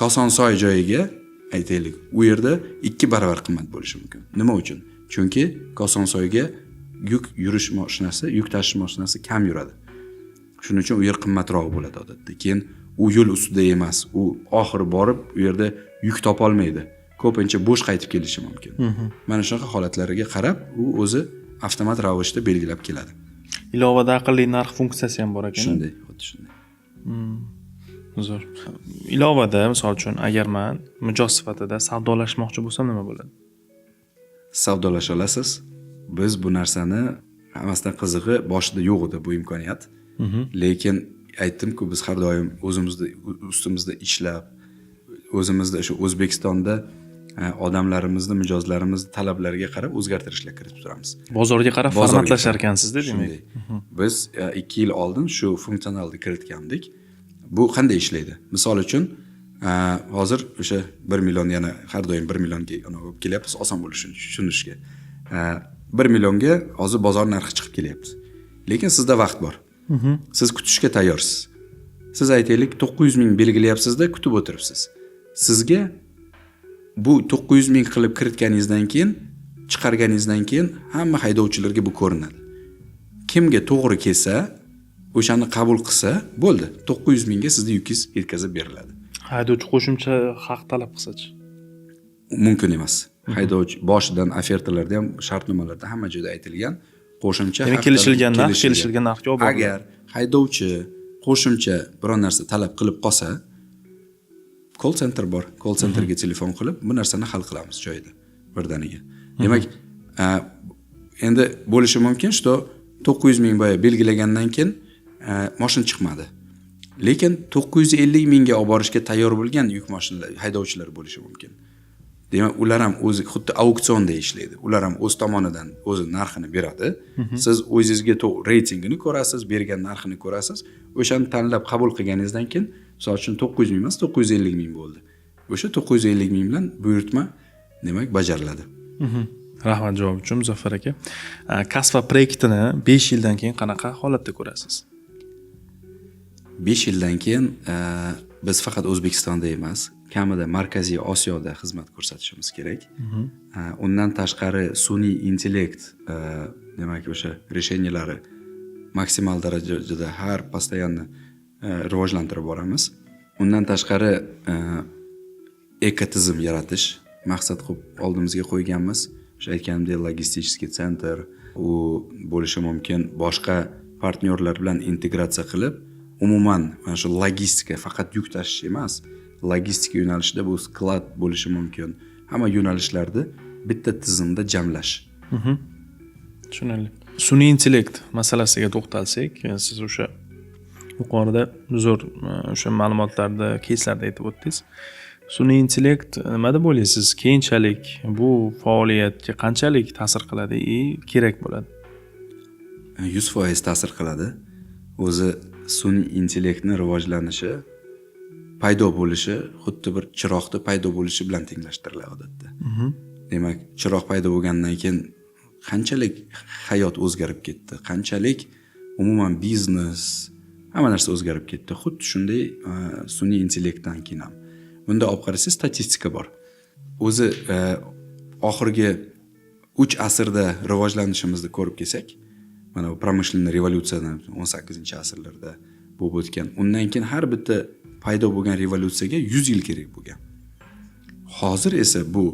Kosonsoy joyiga, aytaylik, u yerda 2 baravar qimmat bo'lishi mumkin. Nima uchun? Chunki Kosonsoyga yuk yurish mashinasi, yuk tashish mashinasi kam yuradi, shuning uchun u yer qimmatroq bo'ladi odatda. Keyin u yo'l ustida emas, u oxiri borib u yerda yuk topolmaydi, ko'pincha bo'sh qaytib kelishi mumkin. Mana shunaqa holatlarga qarab u o'zi avtomat ravishda belgilab keladi. Ilovada aqlli narx funksiyasi ham bor ekan. Shunday, xuddi shunday. Zo'r. Ilovada, misol uchun, agar man mijoz sifatida savdolashmoqchi bo'lsam, nima bo'ladi? Savdolasha olasiz. Biz bu narsani, hammasidan qizig'i, boshida yo'q edi bu imkoniyat, lekin aytdimku, biz har doim o'zimizni ustimizda ishlab, o'zimizda o'sha O'zbekistonda odamlarimizni, mijozlarimizni talablariga qarab o'zgartirishlar kiritib turamiz. Bozorga qarab Bozorga formatlashar qarab. ekansizda, demak. Shunday. Biz 2 yil oldin shu funksionalni kiritgandik. Bu qanday ishlaydi? Misol uchun, hozir o'sha 1 million, yana har doim 1 millionga anavi bo'lib kelyapmiz, oson bo'lishini tushunishga. 1 millionga hozir bozor narxi chiqib kelyapti, lekin sizda vaqt bor, siz kutishga tayyorsiz. Siz, aytaylik, 900 ming belgilayapsizda, kutib o'tiribsiz. Sizga bu 900 ming qilib kiritganingizdan keyin, chiqarganingizdan keyin hamma haydovchilarga bu ko'rinadi. Kimga to'g'ri kelsa, o'shani qabul qilsa bo'ldi, 900 mingga sizni yukingiz yetkazib beriladi. Haydovchi qo'shimcha haq talab qilsachi? Mumkin emas. Haydovchi boshidan ofertalarda ham, shartnomalarda, hamma joyda aytilgan, qo'shimcha Demak, haq kelishilgan narx kelishilgan. Kelishilgan narxga olib boriladi. Agar haydovchi qo'shimcha biron narsa talab qilib qolsa, call center bor, call centerga telefon qilib, bu narsani hal qilamiz joyida, birdaniga. Demak, endi bo'lishi mumkin, что 900 ming boya belgilagandan keyin moshina chiqmadi, lekin 950 mingga olib borishga tayyor bo'lgan yuk mashinalar, haydovchilar bo'lishi mumkin. Demak, ular ham o'zi xuddi auksionda ishlaydi, ular ham o'z tomonidan o'zi narxini beradi. Siz o'zingizga reytingini ko'rasiz, bergan narxini ko'rasiz, o'shani tanlab qabul qilganingizdan keyin, misol uchun, 900 ming emas, 950 ming bo'ldi, o'sha 950 ming bilan buyurtma, demak, bajariladi. Rahmat javob uchun, Muzaffar aka. Kasva proyektini 5 yildan keyin qanaqa holatda ko'rasiz? 5 yildan keyin biz faqat O'zbekistonda emas, kamida Markaziy Osiyoda xizmat ko'rsatishimiz kerak. Undan tashqari, sun'iy intellekt, demak, o'sha решения lari maksimal darajada har постоянно rivojlantirib boramiz. Undan tashqari, ekotizim yaratish maqsad qilib oldimizga qo'yganmiz. O'sha aytganimdek, логистический центр u bo'lishi mumkin, boshqa partnyorlar bilan integratsiya qilib, umuman mana shu logistika, faqat yuk tashish emas, logistika yo'nalishida bu склад bo'lishi mumkin, hamma yo'nalishlarni bitta tizimda jamlash. Tushunarli. Sun'iy intellekt masalasiga to'xtalsak, siz o'sha yuqorida zo'r o'sha ma'lumotlarda, keyslarda aytib o'tdingiz. Sun'iy intellekt, nima deb o'ylaysiz, keyinchalik bu faoliyatga qanchalik ta'sir qiladi и kerak bo'ladi? 100% ta'sir qiladi. O'zi sun'iy intellektni rivojlanishi, paydo bo'lishi xuddi bir chiroqni paydo bo'lishi bilan tenglashtiriladi odatda. Demak, chiroq paydo bo'lgandan keyin qanchalik hayot o'zgarib ketdi, qanchalik umuman biznes, hamma narsa o'zgarib ketdi. Xuddi shunday sun'iy intellektdan keyin ham. Bunda olib qarasangiz, statistika bor o'zi. Oxirgi 3 asrda rivojlanishimizni ko'rib kelsak, mana bu промышленный revolyutsiyani 18-asrlarda bo'lib o'tgan, undan keyin har bitta paydo bo'lgan revolyutsiyaga 100 yil kerak bo'lgan. Hozir esa bu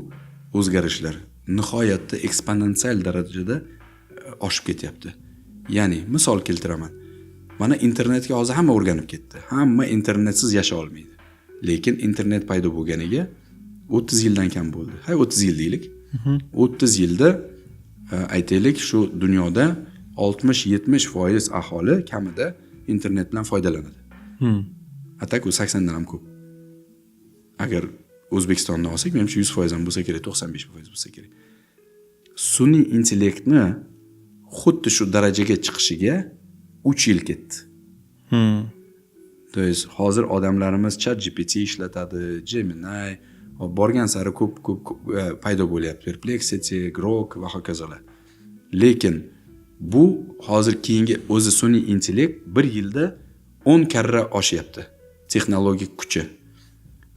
o'zgarishlar nihoyatda eksponensial darajada oshib ketyapti. Ya'ni misol keltiraman: mana internetga hozir hamma o'rganib ketdi, hamma internetsiz yasha olmaydi, lekin internet paydo bo'lganiga 30 yildan kam bo'ldi, hay, 30 yil deylik. 30 yilda aytaylik, shu dunyoda 60-70% aholi kamida internet bilan foydalanadi. А так u 80dan ham ko'p. Agar O'zbekistonni olsak, menimcha, 100% ham bo'lsa kerak, 95% bo'lsa kerak. Sun'iy intellektni xuddi shu darajaga chiqishiga 3 yil ketdi. То есть hozir odamlarimiz ChatGPT ishlatadi, Gemini, borgan sari ko'p ko'p paydo bo'lyapti, Perplexity, Grok va hokazolar. Lekin bu hozir keyingi o'zi sun'iy intellekt bir yilda 10 karra oshyapti texnologik kuchi.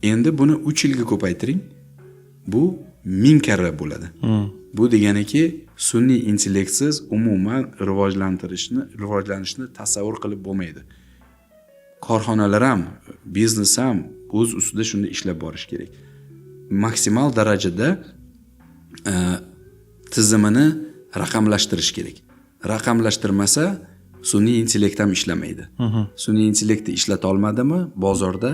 Endi buni 3 yilga ko'paytiring, bu 1000 karra bo'ladi. Bu deganiki, sun'iy intellektsiz umuman rivojlanishni tasavvur qilib bo'lmaydi. Korxonalar ham, biznes ham o'z ustida shunda ishlab borish kerak, maksimal darajada tizimini raqamlashtirish kerak. Raqamlashtirmasa, sun'iy intellekt ham ishlamaydi. Sun'iy intellektni ishlata olmadimi, bozorda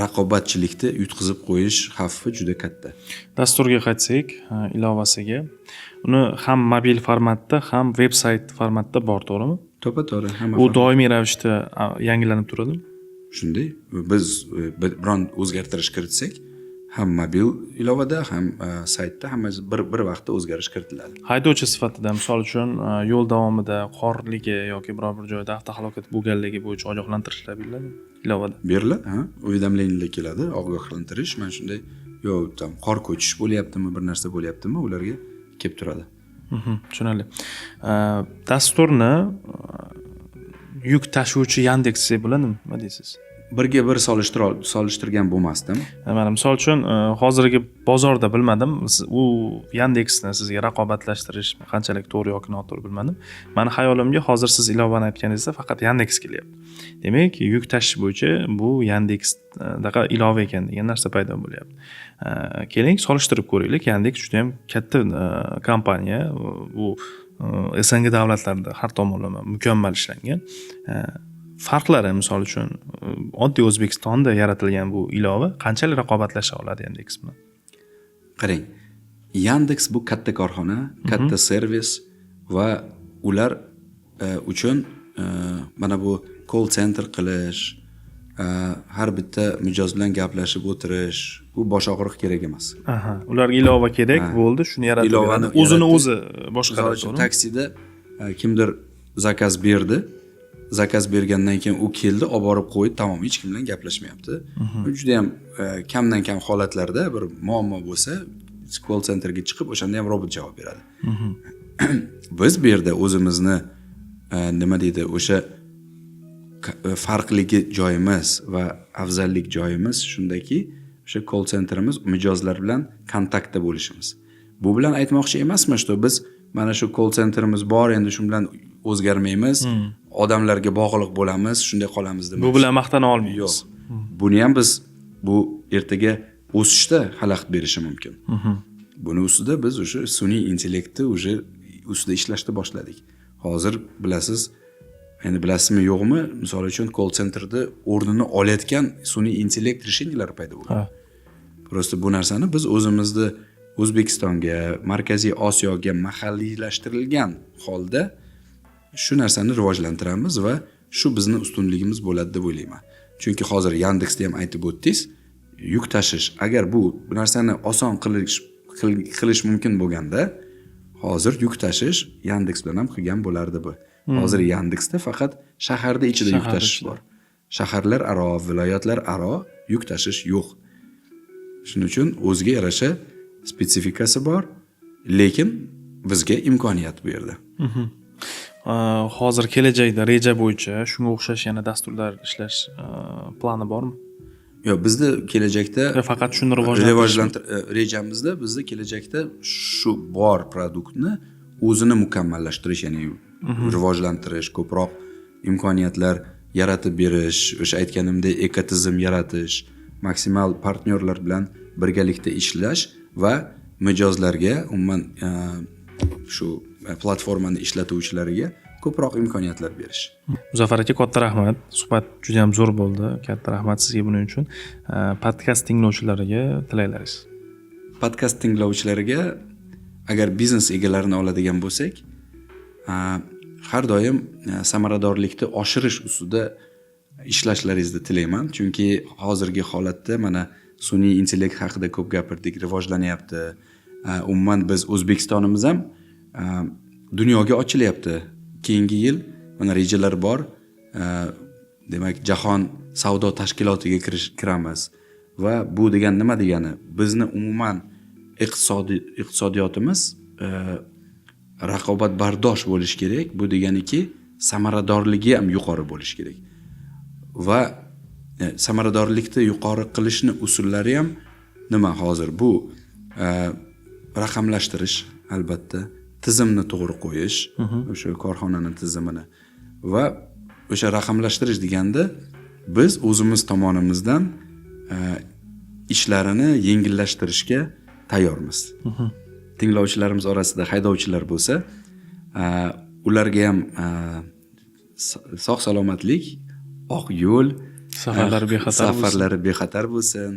raqobatchilikni yutqizib qo'yish xavfi juda katta. Dasturga qaytsak, ilovasiga, uni ham mobil formatda, ham veb sayt formatda bor, to'g'rimi? To'ppa to'g'ri, hamma. U doimiy ravishda yangilanib turadimi? Shunday, biz biron o'zgartirish kiritsak, ham mobil ilovada, ham saytda hammasi bir vaqtda o'zgarish kiritiladi. Haydovchi sifatida, misol uchun, yo'l davomida qorligi yoki biror bir joyda avtohalokat bo'lganligi bo'yicha ogohlantirishlar beriladimi ilovada? Beriladi, ha, уведомление lar keladi, ogohlantirish, mana shunday yo там qor ko'chish bo'lyaptimi, bir narsa bo'lyaptimi, ularga kelib turadi. Tushunarli. Dasturni yuk tashuvchi Yandeks desak bo'ladimi, nima deysiz? Birga bir solishtirgan bo'lmasdim. Mana misol uchun, hozirgi bozorda, bilmadim, u Yandeksni sizga raqobatlashtirish qanchalik to'g'ri yoki noto'g'ri, bilmadim. Mani xayolimga hozir siz ilovani aytganingizda faqat Yandeks kelyapti. Demak, yuk tashish bo'yicha bu Yandeksdaqa ilova ekan degan narsa paydo bo'lyapti. Keling, solishtirib ko'raylik. Yandeks juda yam katta kompaniya, bu СНГ davlatlarida har tomonlama mukammal ishlangan. Farqlari, misol uchun, oddiy O'zbekistonda yaratilgan bu ilova qanchalik raqobatlasha oladi Yandeks bilan? Qarang, Yandeks bu katta korxona, katta servis va ular uchun mana bu call center qilish, har bitta mijoz bilan gaplashib o'tirish, bu bosh og'riq kerak emas. Aha, ularga ilova kerak bo'ldi, shuni yaratib Ilovani beradi. O'zini yaratdi. o'zi Misol boshqaradi, uchun, to'g'rimi? taksida kimdir zakaz berdi, zakaz bergandan keyin u keldi, olib borib qo'ydi, tamom, hech kim bilan gaplashmayapti. Judayam kamdan kam holatlarda bir muammo bo'lsa, call centerga chiqib, o'shanda ham robot javob beradi. Biz bu yerda o'zimizni nima deydi, o'sha Farqligi joyimiz va afzallik joyimiz shundaki, o'sha call centerimiz mijozlar bilan kontaktda bo'lishimiz. Bu bilan aytmoqchi emasman, что biz mana shu call centerimiz bor, endi shu bilan o'zgarmaymiz, odamlarga bog'liq bo'lamiz, shunday qolamiz demoqchi. Bu bilan maqtana olmaymiz. Yo'q, buni ham biz, bu ertaga o'sishda xalaqit berishi mumkin. Buni ustida biz o'sha sun'iy intellektni уже ustida ishlashni boshladik. Hozir bilasiz, endi bilasizmi, yo'qmi, misol uchun, call centerda o'rnini olayotgan sun'iy intellekt решения lari paydo bo'lgan. Просто bu narsani biz o'zimizni O'zbekistonga, Markaziy Osiyoga mahalliylashtirilgan holda shu narsani rivojlantiramiz va shu bizni ustunligimiz bo'ladi deb o'ylayman. Chunki hozir Yandeksda ham aytib o'tdingiz, yuk tashish, agar bu narsani oson qilish mumkin bo'lganda, hozir yuk tashish Yandeks bilan ham qilgan bo'lardi bu. Hozir Yandeksda faqat shaharda ichida yuk Shaharda tashish ichida. bor. Shaharlar aro, viloyatlar aro yuk tashish yo'q. Shuning uchun o'ziga yarasha spesifikasi bor, lekin bizga imkoniyat bu yerda. Hozir kelajakda reja bo'yicha shunga o'xshash yana dasturlar ishlash plani bormi? Yo'q, bizda kelajakda Yo faqat shuni rivojlantirish? Rejamizda bizda kelajakda shu bor продукт ni o'zini mukammallashtirish, ya'ni rivojlantirish, ko'proq imkoniyatlar yaratib berish, o'sha aytganimdek ekotizim yaratish, maksimal partnyorlar bilan birgalikda ishlash va mijozlarga, umuman shu platformani ishlatuvchilariga ko'proq imkoniyatlar berish. Muzaffar aka, katta rahmat, suhbat juda yam zo'r bo'ldi, katta rahmat sizga buning uchun. Podkast tinglovchilariga tilaklaringiz? Podkast tinglovchilariga, agar biznes egalarini oladigan bo'lsak, har doim samaradorlikni oshirish ustida ishlashlaringizni tilayman. Chunki hozirgi holatda mana sun'iy intellekt haqida ko'p gapirdik, rivojlanyapti. Umuman biz O'zbekistonimiz ham dunyoga ochilyapti. Keyingi yil mana rejalar bor, demak, Jahon savdo tashkilotiga kiramiz va bu degani nima degani? Bizni umuman iqtisodiyotimiz raqobatbardosh bo'lishi kerak. Bu deganiki, samaradorligi ham yuqori bo'lishi kerak va samaradorlikni yuqori qilishni usullari ham nima hozir? Bu raqamlashtirish, albatta, tizimni to'g'ri qo'yish, o'sha korxonani tizimini. Va o'sha raqamlashtirish deganda biz o'zimiz tomonimizdan ishlarini yengillashtirishga tayyormiz. Tinglovchilarimiz orasida haydovchilar bo'lsa, ularga ham sog' salomatlik, oq yo'l, safarlari bexatar bo'lsin. Safarlari bexatar bo'lsin,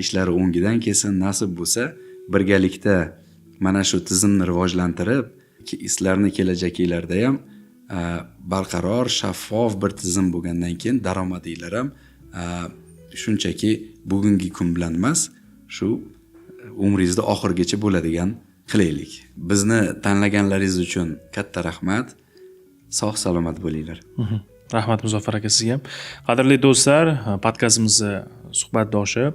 ishlari o'ngidan kelsin. Nasib bo'lsa, birgalikda mana shu tizimni rivojlantirib, sizlarni kelajakinglarda ham barqaror, shaffof bir tizim bo'lgandan keyin daromadinglar ham shunchaki bugungi kun bilan emas, shu umringizni oxirigacha bo'ladigan qilaylik. Bizni tanlaganlaringiz uchun katta rahmat. Sog' salomat bo'linglar. Rahmat, Muzaffar aka, sizga ham. Qadrli do'stlar, podkastimizni suhbatdoshi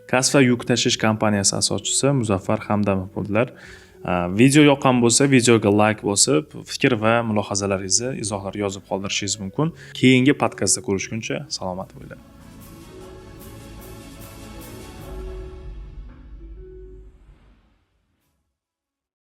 Kasfa yuk tashish kompaniyasi asoschisi Muzaffar Hamdamov bo'ldilar. Video yoqqan bo'lsa, videoga layk bosib, fikr va mulohazalaringizni izohlar yozib qoldirishingiz mumkin. Keyingi podkastda ko'rishguncha salomat bo'linglar.